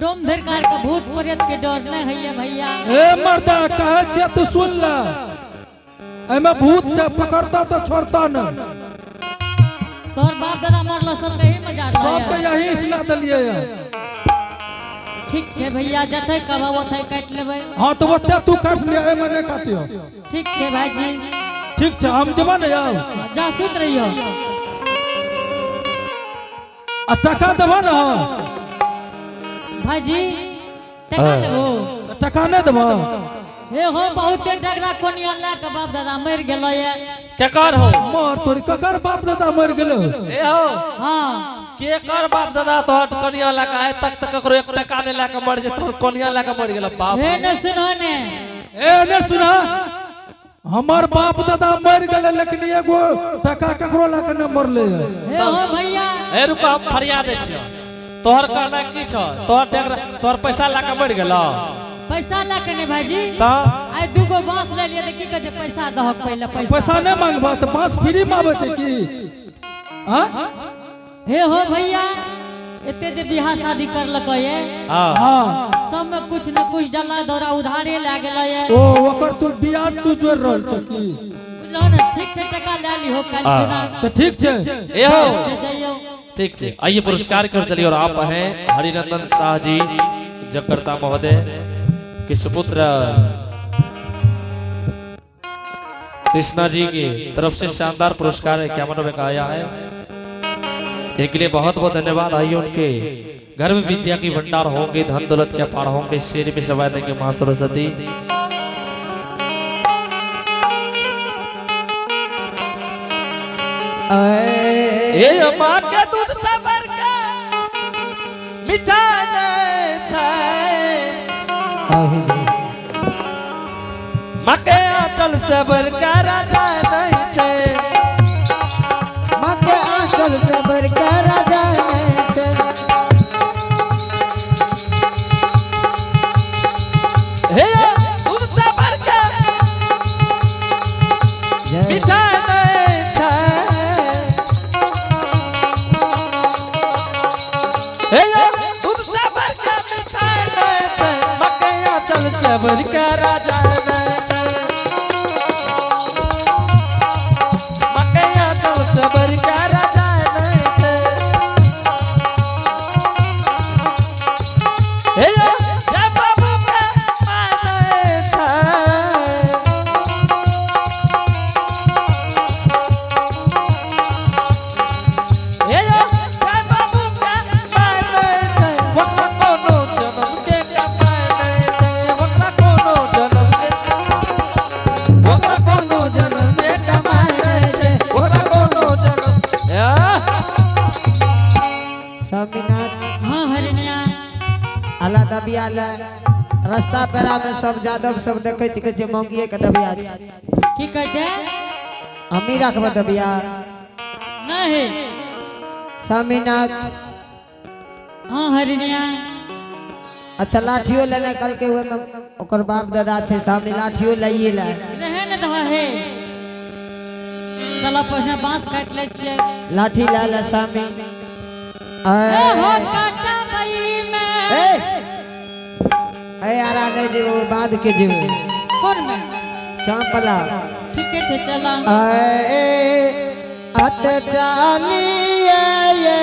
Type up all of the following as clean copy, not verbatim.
डोम धरकार के भूत प्रेत के डर नहीं है भैया। ए मर्दा, कहे छियै तू सुन ले, एमे भूत से पकड़ता तो छोड़ता न। तोहर बाप दादा मरलो सब कहीं मजा सबके यही सुना देलिए है। ठीक छे भैया, जते कब ओते काट लेबै। हाँ तो ओते तू काट लिया, एमे नहीं काटियो। ठीक छे भाईजी। ठीक छे, हम जमा नहीं आब। जा सुत रहियो। आ टका देबो ना। भाईजी टका लेबो? तो टका नहीं देबो? हे हो बहुत डगरा कोनिया ला के बाप दादा मर गेलो ये। केकर हो? मर तोरी, ककर बाप दादा मर गेलो? ए हो। हाँ। केकर बाप दादा तोहर कनिया लगा आइ तक तक ककरो एक टका नहीं लाके मर जे, तोहर कनिया लाके मर गेल बाप। हे ने सुनो ने। ए ने सुना, हमर बाप दादा मर गेले लेकिन एगो टका ककरो लाके न मरले है। हे हो भैया। ए रुको, हम फरिया दै छियो। तोहर कहना की छौ? तोहर डगरा तोहर पैसा लाके मर गेल? पैसा लाके नहीं भाईजी। त आइ दूगो बांस ले लिए त की कहै छै पैसा दहक पहिले पैसा। पैसा नहीं मांगबा तो बांस फ्री में आबै छै की? हाँ? हे हो भैया, एते जे बियाह शादी करलकै ये हां। हाँ। सब में कुछ न कुछ डला दौरा उधारे लए गेलै ये। ओ ओकर तू ब्याज तू जोड़ रहल छ की? बुझलहो ने? ठीक छै, टका लए लिहो काल्हि खुना। अच्छा ठीक छै। ए हो। जइयो। ठीक है, आइए पुरस्कार कर चलिए। और आप हैं हरिनंदन शाह जी जगकर्ता महोदय के सुपुत्र कृष्णा जी की तरफ से शानदार पुरस्कार 51 रुपए का आया है, इनके लिए बहुत बहुत धन्यवाद। आइए उनके घर में विद्या की भंडार होंगे, धन दौलत के पार होंगे, शेर में सवा देंगे माँ सरस्वती। ए माँ के दूध से भर के मिठाई नहीं छै, माँ के आंचल से भर के राजा नहीं छै। माँ के आंचल से भर के राजा नहीं छै। हे दूध से भर के मिठाई नहीं छै। हे दूध से भर के मिठाई नहीं छै, माँ के आंचल से भर के राजा नहीं छै। माँ के आंचल से भर के राजा नहीं छै। हे जय बाबू के माने छै। हे जय बाबू के माने छै, ओकरा कोनो जन्म के कमाय नहीं छै। ओकरा कोनो जन्म के, ओकरा कोनो जन्म के कमाई नहीं छै। ओकरा कोनो जन्म। स्वामीनाथ। हाँ हरिणिया। अला दबिया ले रास्ता पेरा में सब जादव सब देखे छै, कहै छै मौगिए के दबिया छै। की कहै छै? हमी राखब दबिया? नहीं। स्वामीनाथ। हाँ हरिणिया। अच्छा लाठियो लेने कल के ओहिमे ओकर बाप दादा छै सामने, लाठियो लइए ले। रहे ने दह हे, चलो पहिने बांस काटि लै छियै। लाठी ला ले स्वामी। ए हो काटबई में। ए ए आरा नहीं जेबो, बाद के जेबो। कोन में? चांपला। ठीके छै, चल। ए अत चालिए ये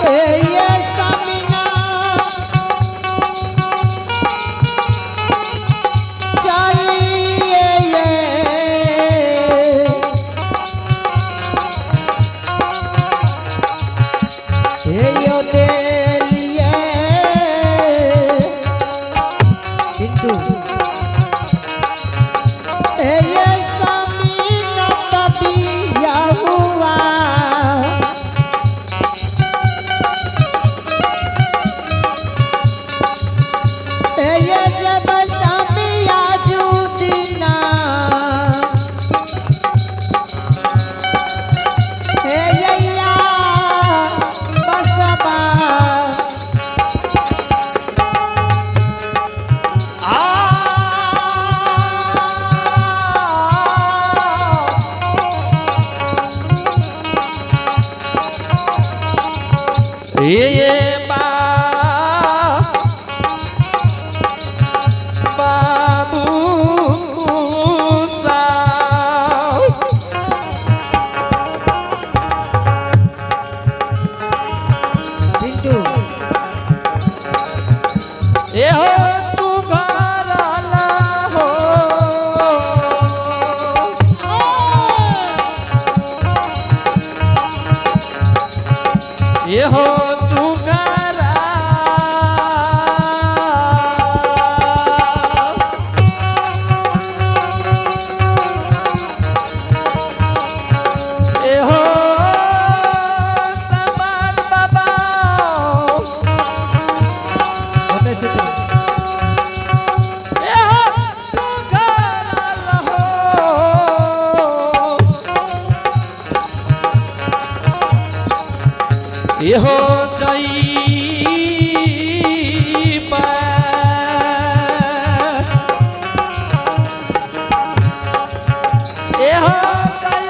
ए ये समिना चालिए ये हे यो देलिए किंतु ए ये समीना तबिया हुआ ए ये जब सामिया जूदिना हे यैया बसबा। आ ये बा बाबू साहब। पिंटू ए हो तू घर आला हो। ए हो तू घर आ। ए हो समान बाबा। ओतै सुतू ए हो तू घर आला हो। ए हो जई ए हो जई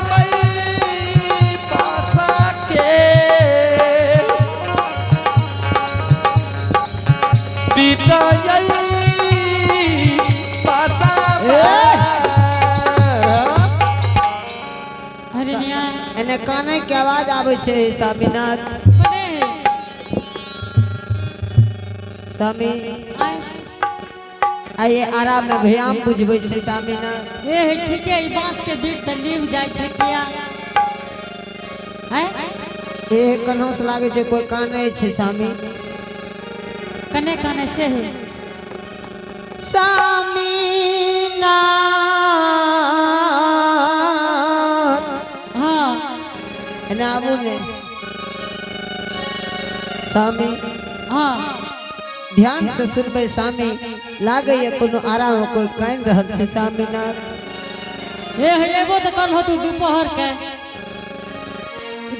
पासा के पिता जई पासा हरिणिया एने काने के आवाज आबै छै स्वामीनाथ। बने स्वामी। आय। आइए आराम में भयाम बुझबै छै स्वामीनाथ। हे हे ठीके, ई बांस के बीट तऽ लीव जाइ छै किया आय? ए कन्हो से लागै छै कोई कानै छै स्वामी। कने कने छै हे? स्वामीनाथ। हाँ। एने आबू ने स्वामी। हाँ। ध्यान से सुनबै स्वामी, लागैए कोनो आराम में कोई कानि रहल छै स्वामीनाथ। हे हे, एबो तऽ करलहो तू दोपहर के।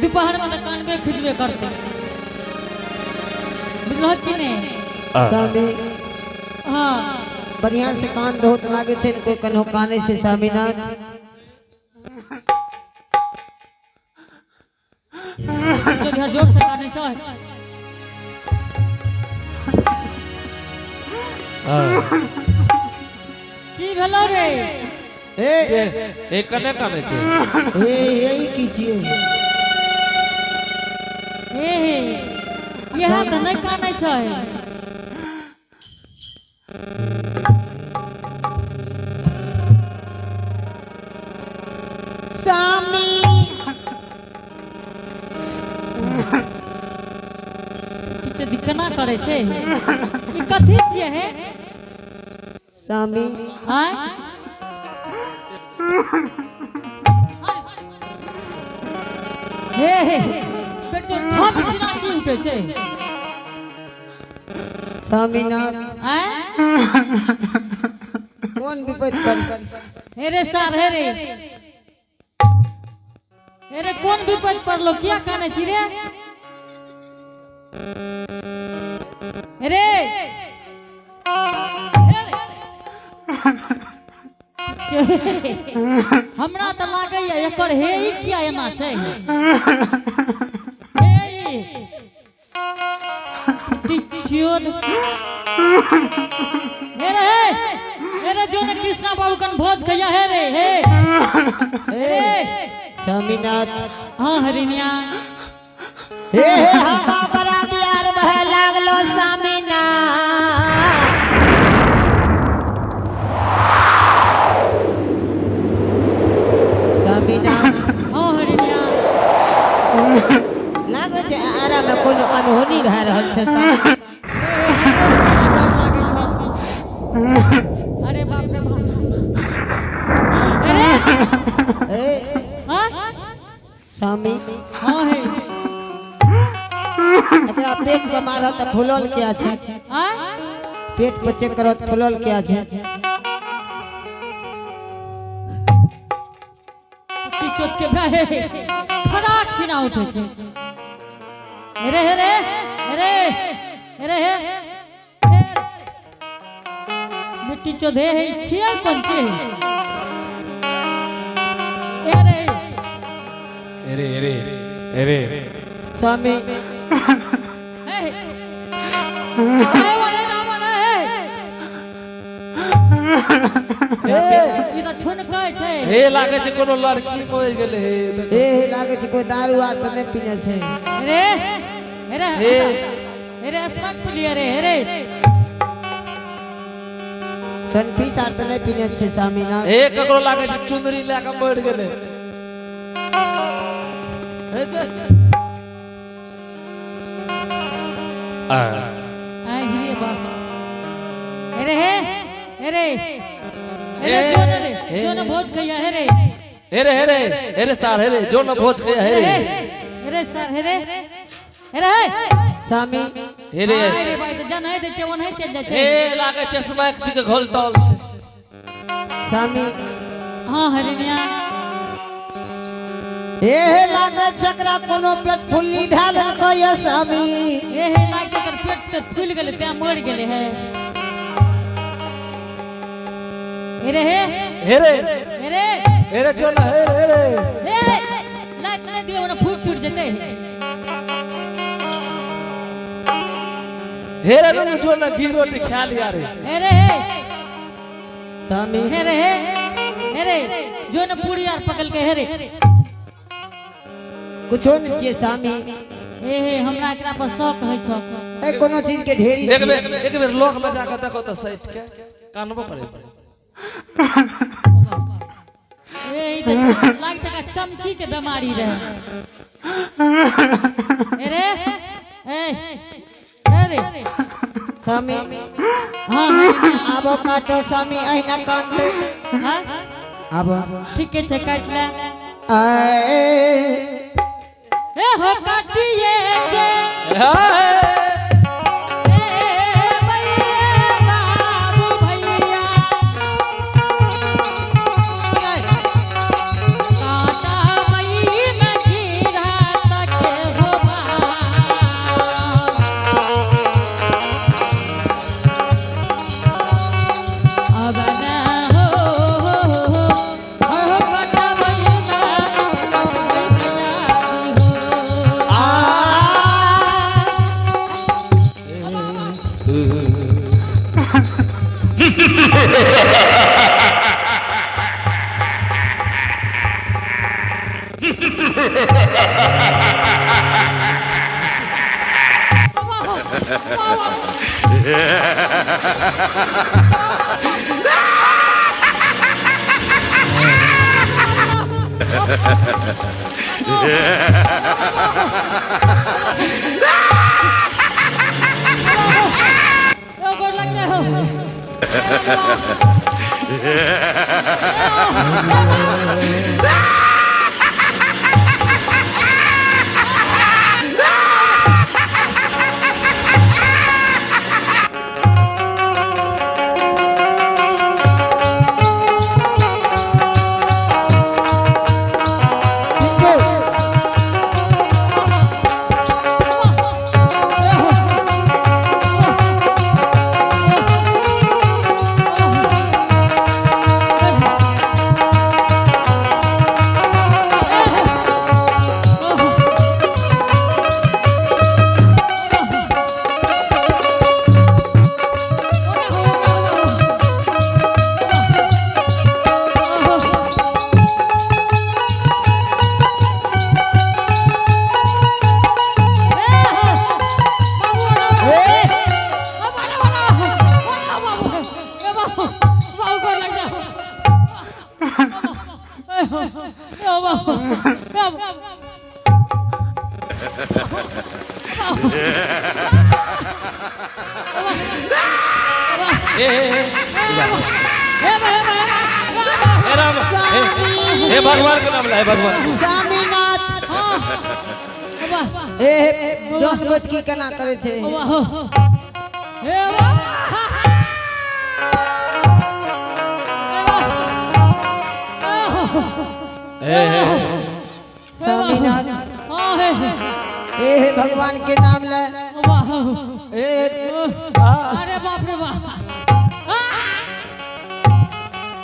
दोपहर में तऽ कानबे खिजबे करते, बुझलहो कि नहि? स्वामी। हाँ। बढ़िया से कान धोत लागै छै ने कोई कन्हो कानै छै स्वामीनाथ। जोर जोर से कानै छै। की भेलो रे? ए। ए कने काने छै? हे हे, ई की छियै? हे हे, इएह तऽ नहि कानै छै। स्वामी। किछु केना करै छै ई? कथी छियै हे? स्वामी। आँय? हे हे, पेट जो ठप सिना की उठै छै? स्वामीनाथ। आँय? कोन विपत्ति पर? हे रे सार, हे रे, हे रे, कोन विपत्ति पड़लो? किया कानै छी रे? हे रे, हे रे। हमरा तऽ लागैया एकर हे ई किया एना छै हे ई? टिचियोद। हे रे, हे हे रे, जो ने कृष्णा बाबू कन भोज खैया। हे रे, हे हे। स्वामीनाथ। हाँ हरिणिया। हे हे, हवा बड़ा बियार बहे लागलो स्वामीनाथ। स्वामीनाथ। हाँ हरिणिया। लागै छै आरा में कोनो अनहोनी भए रहल छै स्वामी। लागै छौ। अरे बाप रे बाप, अरे! ए। हाँ। स्वामी। हाँ हे। एकरा पेट पर मारत तऽ फुलल किया छै? हाँ। पेट पर चेक करत, फुलल किया छै? की चोट के भाई फराक सीना उठे छै। रे हे रे रे रे हे हे। बेटी चोदे, हे छियै कोन छै ए रे? अरे अरे अरे। स्वामी। ए वने ना वने ई त ठुनकै छै। हे लागे छै कोनो लड़की मरि गेलै हे। हे हे, लागे छै कोई दारू आर तऽ नहि पीने छै। रे रे। हे। रे स्मैक पिलिए रे रे। सनफीस आर तऽ नहि पीने छै स्वामीनाथ। हे ककरो लागे छै चुंदरी लए कऽ मरि गेलै। हे चल। आ आय रे बाप रे, हे रे रे, जो न रे जो न भोज खैया हे रे। हे रे हे रे हे रे सार हे रे, जो न भोज खैया हे रे। रे सर हे रे हे रे। स्वामी। हे रे। आय रे भाई, त जन है दे छै ओन है चल जाइ छै। हे लागे चश्मा एक के घोल तौल छै। स्वामी। हां हरिनिया। हे हे, लागे छै एकरा कोनो पेट फुल्ली धए लेलकै ये स्वामी। ए हे, लाग छै एकर पेट त फूल गेलै तें मर गेलै हे। हे रे हे। हे रे। हे रे। हे रे जो न हे रे हे रे। हे लाइट नहीं दियो ना, फूट टूट जेतै। हे रे नुनू, जो न घी रोटी खा लिया रे। हे रे हे। स्वामी। हे रे हे हे रे, जो न पूरी आर पकड़ के हे रे। कुछो नहि छियै स्वामी। हे हे, हमरा एकरा पर शौक होइ छौ। ए कोनो चीज के ढेरी एक छियै। बेर एक बेर लोक में जाके देखो तऽ सटि के कानबो करे। ए ई त लाग छै एकरा चमकी के बीमारी रहे। हे रे ए हे रे। स्वामी। हाँ। आबो काटो स्वामी, अहिना कानते। हाँ। आबो। ठीके छै, काटि ले। आए। ए हो काटिए जे ए भैया बाबू भैया काटा बई में घीरा तके हो बाप। अब न हो हो हो हो काटा बई में भैया हो। आ। ओ गोर लगते हो। पिंटू। ए हे हे हे हे राम हे। हे भगवान के नाम ले, हे भगवान। स्वामीनाथ, ए डोन बटकी केना करे छै? हे वाह! हे हे हे। स्वामीनाथ, ए हे भगवान के नाम ले ए। अरे बाप रे बाप!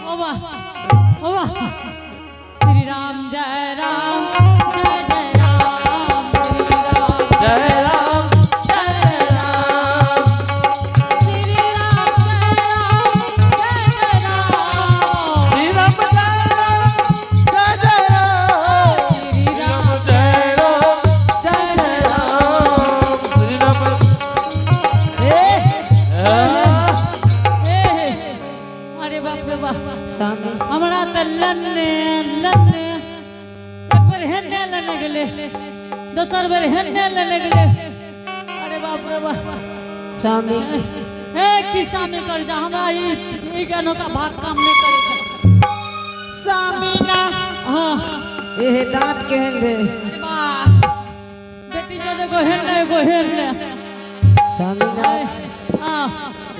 ओ वाह, ओ वाह! श्री राम जय राम जय जय राम, श्री राम जय राम जय राम। बाप रे बाप। स्वामी। हमरा तऽ लन्ने लन्ने, एक बेर हेन्ने लेने गेलै, दोसर बेर हेन्ने लेने गेलै। अरे बाप रे बाप। स्वामी। हे की सामी कर जा, हमरा ई ई अनोखा भाग काम नहि करै छै। स्वामी ना। हाँ। एहे दांत केहन रे? अरे वाह, बेटी जो एगो हेन्ने एगो हेन्ने। स्वामी ना। हाँ।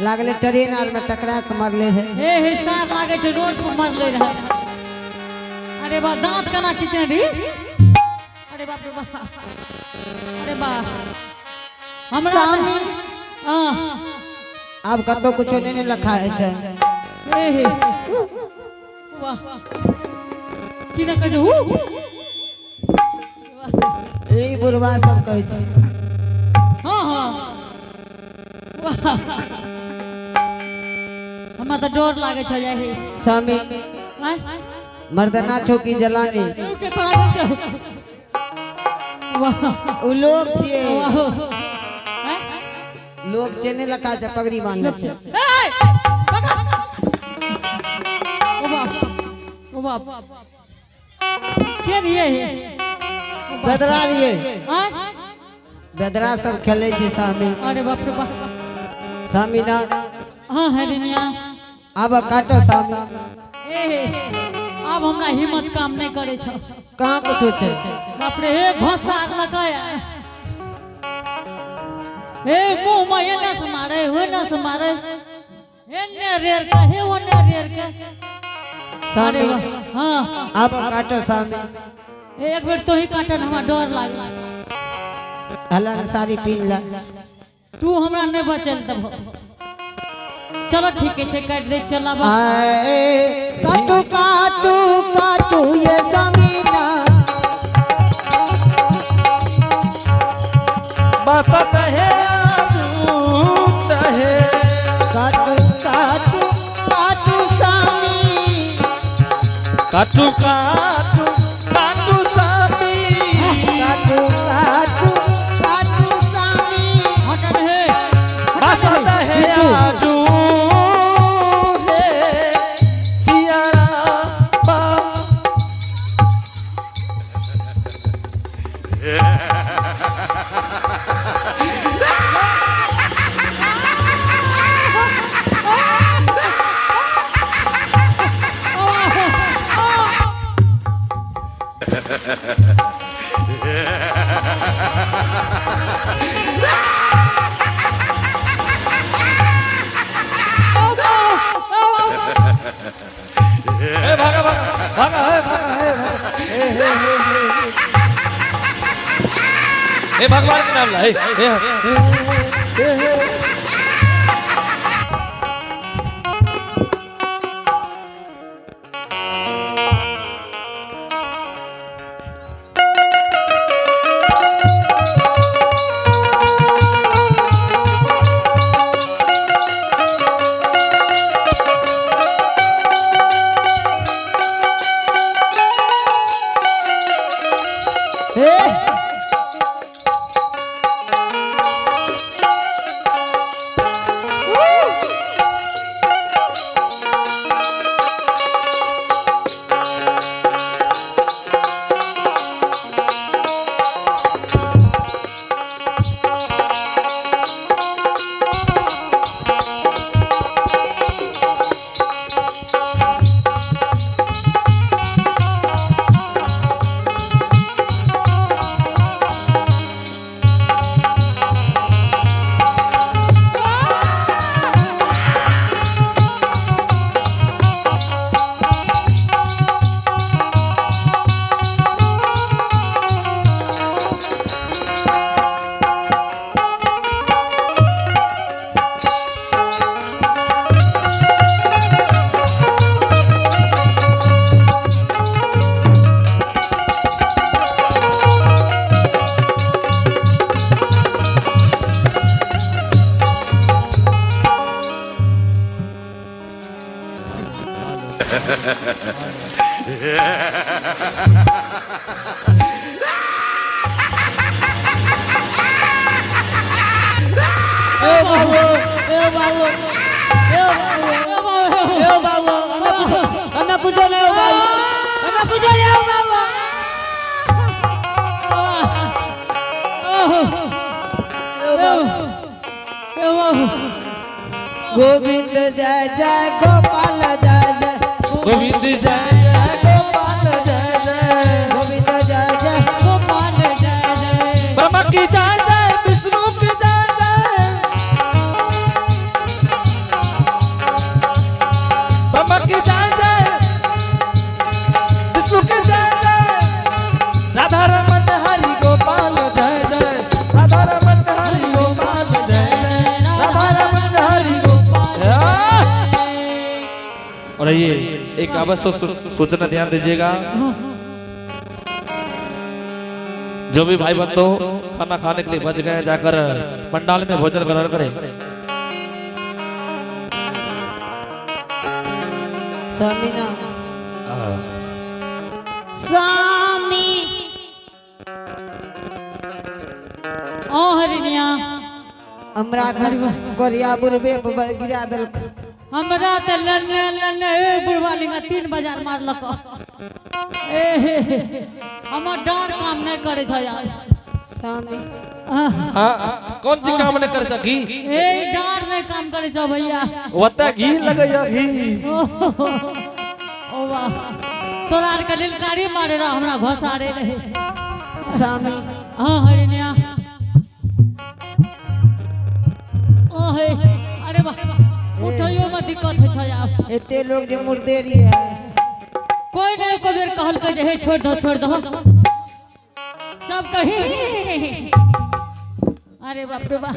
लागले ट्रेन आर में टकरा के मरले है। हे हे, सार लागै छै रोड पर मरले रहै। अरे बा, दांत केना खींचने रही? अरे बाप रे बाप, अरे बा, हमरा स्वामी। हाँ। आब कतौ कुछो नहीं ने लिखा है छै। हे हे, वाह, की ना कहै छै हु? ई बुढ़वा सब कहै छै। हाँ हाँ, वाह, हमरा तऽ डर लागै छै यही। स्वामी। आँय? मर्दाना छौ की जलानी? उ के तोरा छै? वाह। उ लोग छियै। वाह। आँय? लोग छै ने लखा छै, पगड़ी बांधले छै। ए, पकड़! ओ बाप, ओ बाप, के रहियै हे? बेदरा रहियै। आँय? बेदरा सब खेलै छै स्वामी। अरे बाप रे बाप। स्वामी ना। हाँ हरिनिया। आब काटो स्वामी। ए हे, आब हमरा हिम्मत काम नहि करै छौ। कहाँ कुछो छै? बाप रे, हे घोसा लगा, हे मुंह में एने से मारे, ओने से मारे, एने रेर के, हे ओने रेर के। अरे स्वामी। वाह, हाँ। आब काटो स्वामी। ए, एक बेर तोही काटन, हमरा डर लागै छै। हलन साड़ी पीन ला। तू हमरा नहि बचल देबहो। चलो ठीक छै, काटि दै, चल आब। आए काटू काटू काटू ये स्वामी ना। बसत है आजूत है। काटू काटू काटू स्वामी। काटू काटू काटू सामी। काटू काटू काटू स्वामी। हटन हे। बसत है आजू है सिया रामा। ए भागा भागा भागा है भागा है भागा। हे हे हे हे हे, भगवान के नाम ला। हे हे हे हे हे। हे। ए बाबू, ए बाबू, ए बाबू, ए बाबू। गोविंद जय जय गोपाल जय जय गोविंद जय जय गोपाल जय जय। गोविंद जय जय गोपाल जय जय। ब्रह्मा की जय जय, विष्णु की जय जय। ब्रह्मा की जय जय, विष्णु की जय जय। राधा रमन हरि गोपाल जय जय। राधा रमन हरि गोपाल जय जय। राधा रमन हरि गोपाल। और ये एक अवश्य सूचना ध्यान दीजिएगा, जो भी भाई बंधु खाना खाने के लिए बच गए जाकर पंडाल में भोजन ग्रहण करें। स्वामी ना स्वामी ओ हरिणिया। हमरा घर कोरिया बुरबे पर गिरा देलक। हमरा तऽ लन्ने लन्ने ए बुढ़वा लिंगा 3 बाजार मारलक। ए हे हे, हमर डाँर काम नहि करै छै यार। स्वामी आह, हाँ, कौन चीज काम नहीं कर सकी? ए डाँर नहि काम करै छौ भैया। ओतऽ घी लगैया घी। ओ, ओ वाह, तोरा आरके लिलकारी मारे रह हमरा घोसारे रहे। स्वामी। हाँ हरिणिया। ओ हे, अरे वाह, उठैयो में दिक्कत होइ छै आब। एते लोग जे मुर्देरी है। कोई नहीं एको बेर कहलकै जे हे छोड़ दो छोड़ दो, सब कही। अरे बाप रे बाप,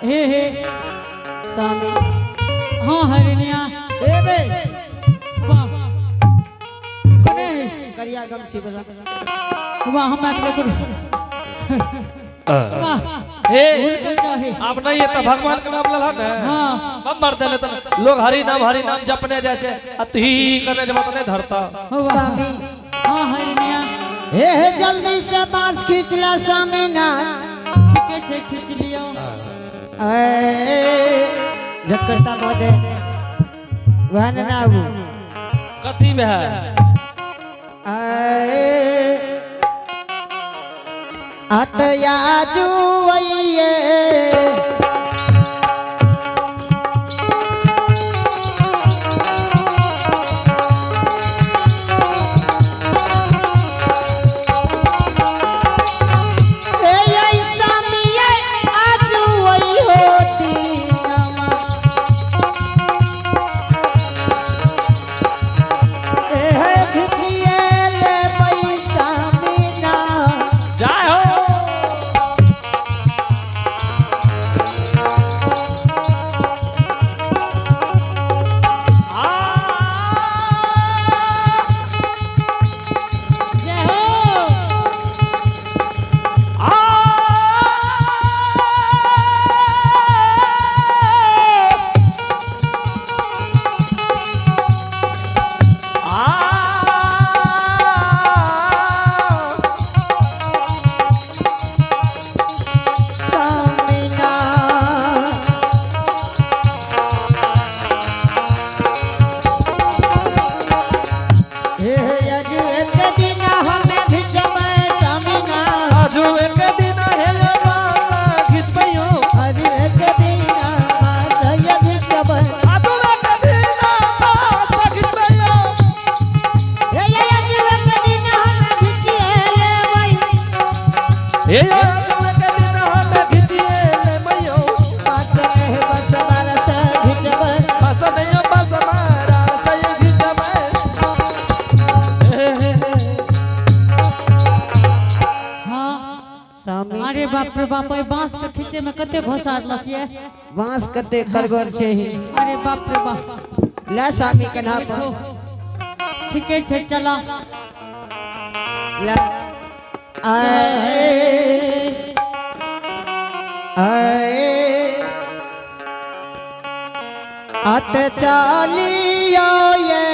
हे हे। स्वामी। हाँ हरिणिया। ए बे। वाह, कोने है? करिया गमछी वाला। वाह, हमरा के देखो। वाह। हे। हुनकर चाहे। अब नहीं है तो भगवान के नाम लला ने। हाँ। हम मर देले तो लोग हरि नाम जपने जाए छे आ तू ही करने जब नहीं धरता। वाह। स्वामी। हाँ हरिणिया। हे हे जल्दी से बांस खींच ला स्वामी ना। ठीके छै, खींच लियो। ए जकरता महोदय वह न ना आबू। कथी में है? अतयाजू वैये ए ऐसा मिये आजू वही होती नमा। ए हे घिचिए ले पैसा मीना। जय हो। जय हो। सामिना। हे अज एक दिन हमें भिजबै सामिना। आजू एक दिन हे बाबा खिचबैयो। अज एक दिन माधय भिजबै। आजू एक दिन बाबा खिचबैयो। हे अज एक दिन हमें भिजिए लेबै। हे आजू एक दिन हम खिचिए लेबैयो। बस में बस बरस घिचबै। बस नहीं बस मारा सही खिचबै। हे हे हे। हाँ। स्वामी। अरे बाप रे बाप, ओहि बांस के खींचे में कते घोसारलक ये। बांस कते करगर छै ही। अरे बाप रे बाप। ले स्वामी कन्हा पर। ठीके छै, चला। ले आए आए अत चालियो ये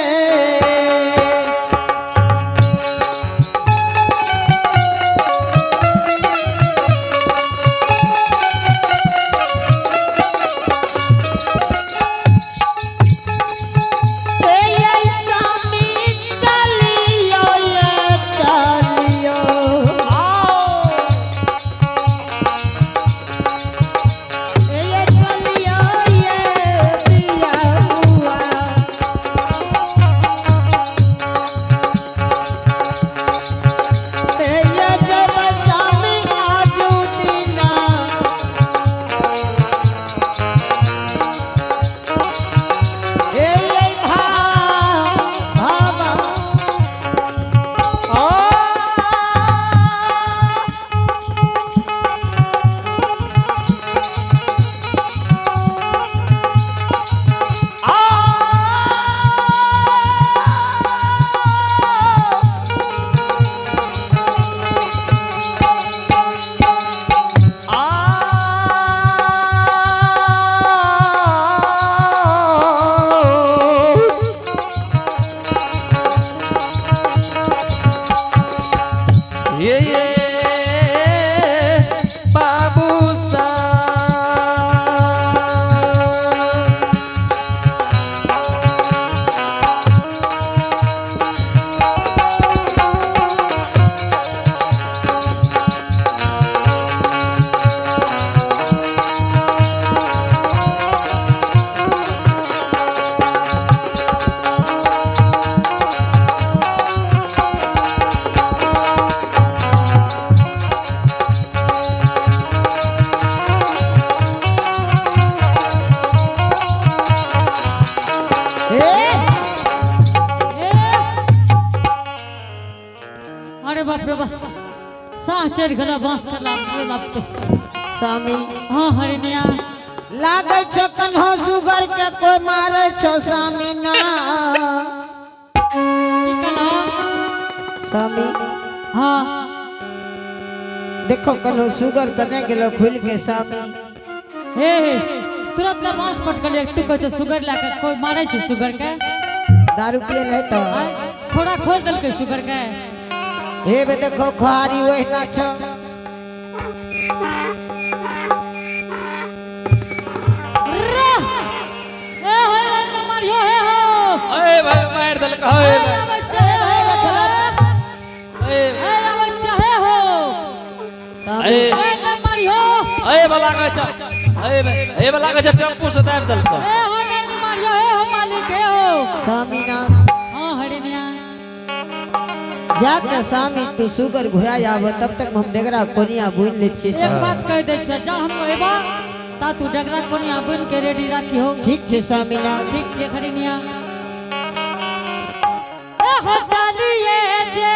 ए ऐसा मी चालियो ये चालियो। आओ। ए ये चालियो ए ए! अरे बाप रे बाप, साह चढ़ गेला बांस के लापते लापते। स्वामी। हाँ हरिणिया। लागै छो कन्हो सुगर के कोई मारे छो स्वामी ना। की कहला? स्वामी। हाँ। देखो कन्हो सुगर कने गेलो खुल के स्वामी। हे हे, तुरंत ना बांस पटकलिए, तू कहै छो सुगर ला के कोई मारे छै सुगर के? दारू पियल है तो। आय, छोड़ा खोल देलकै सुगर के। हे बे देखो खुहारी ओहिना छो। रे! ए हरिण ना मारियो हे हो। अरे भाई मार देलक। ए हे ना बच्चा हे ए हो। ए ए ना बच्चा हे हो। स्वामी। ए ए ना मारियो। ए बला गछ, ए ए बला गछ, टेम्पू से दाब देलक। ए हो ना मारियो हे हो मालिक हे हो। स्वामी ना। हाँ हरिणिया। जाके स्वामी तू सुगर घुरा आब, तब तक हम डेगरा कोनिया बुन ले छियै एक स्वामी। बात कह दै छ, जा हम एबा ता तू डगरा कोनिया बन के रेडी राखी हो। ठीक छै स्वामी ना। ठीक छै हरिणिया। ए हो चलिए जे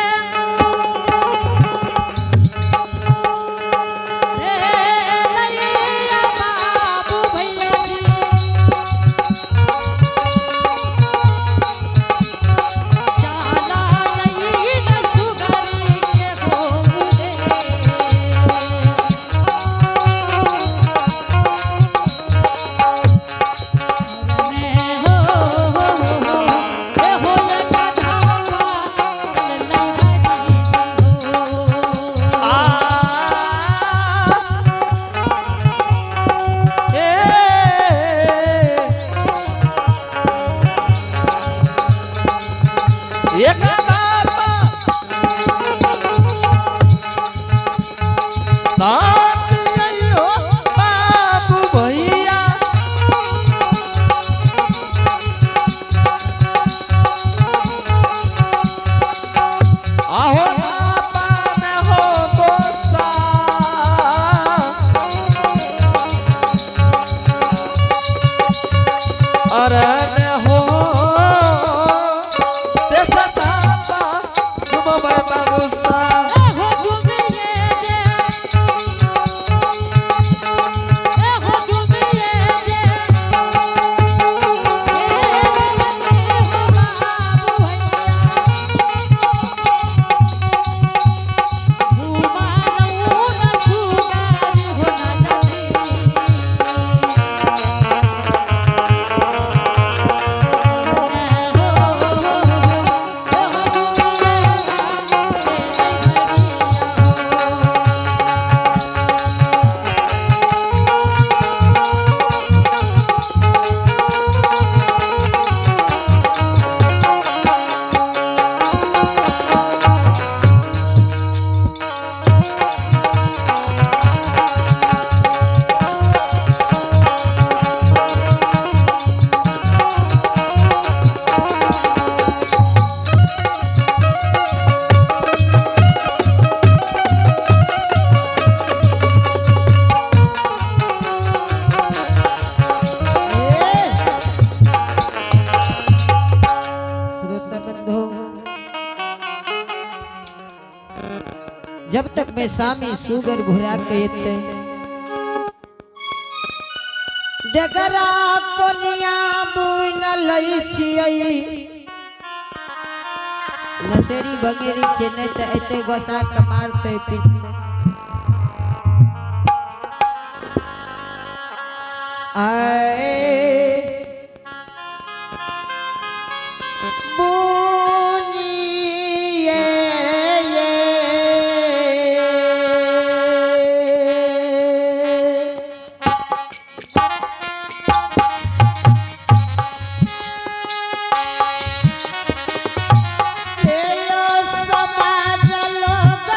ए लैया बाबू भैया जी, चाला लई न सुगरी के गोरे। हो हो हो ए हो ये कधावा लई हरी हो। आ ए एक बाप साथ आइयो बाबू भैया, आहो बाबा न हो गोसा, अरे न हो ते सतापा तुम बाबा गुस्सा। ए हो झूमिए जे, ए हो झूमिए जे, ए हो बाबू भैया, घुमानऊ न सुगारी हो ना जाती। श्रोता बंधु, जब तक मैं सामी सुगर घुरा के एते जगरा कोनिया बुन लई छियै, नसेरी बगेरी छै, नहीं त एते गोसा के मारते पीटते। आए बुनिए ये। हेलो समाज लोग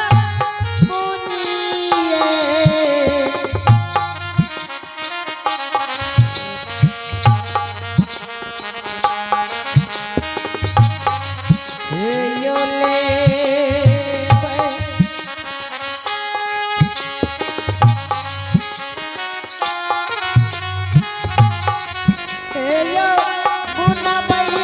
बुनिए। हे यो ले हे यो बुनबै।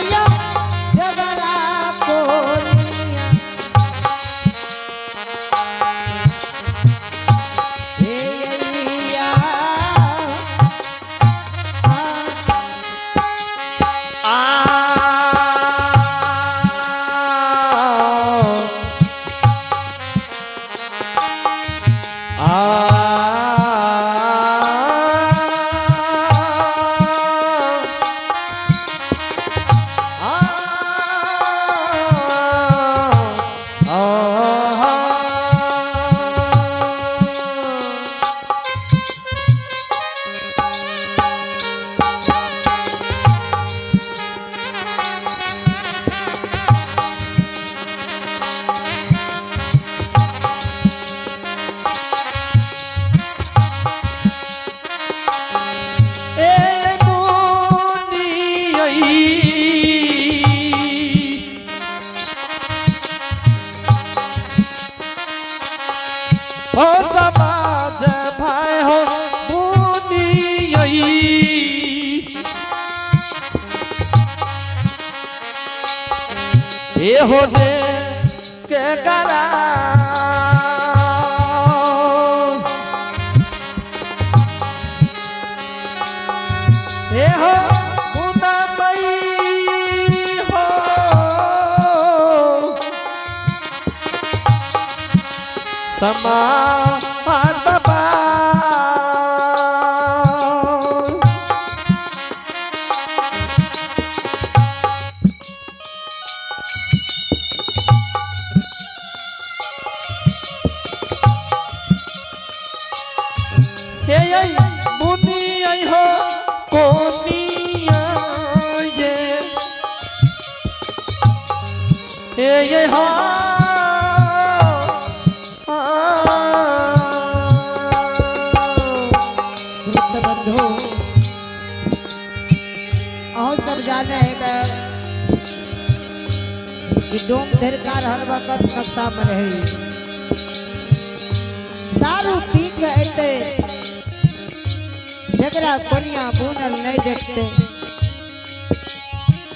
ए होने के करा ए हो मुना मई हो समा बाबा। हे आई मुनि आई हो कोनिया ये हे ये हो वृद्ध बंधु अहूँ सब जाने है कि डोम धरकार हर वक्त नक्शा में रहे। दारू पी के अते जकरा कोनिया बुनल नहीं देखते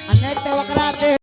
आ नहीं तो ओकरा देह।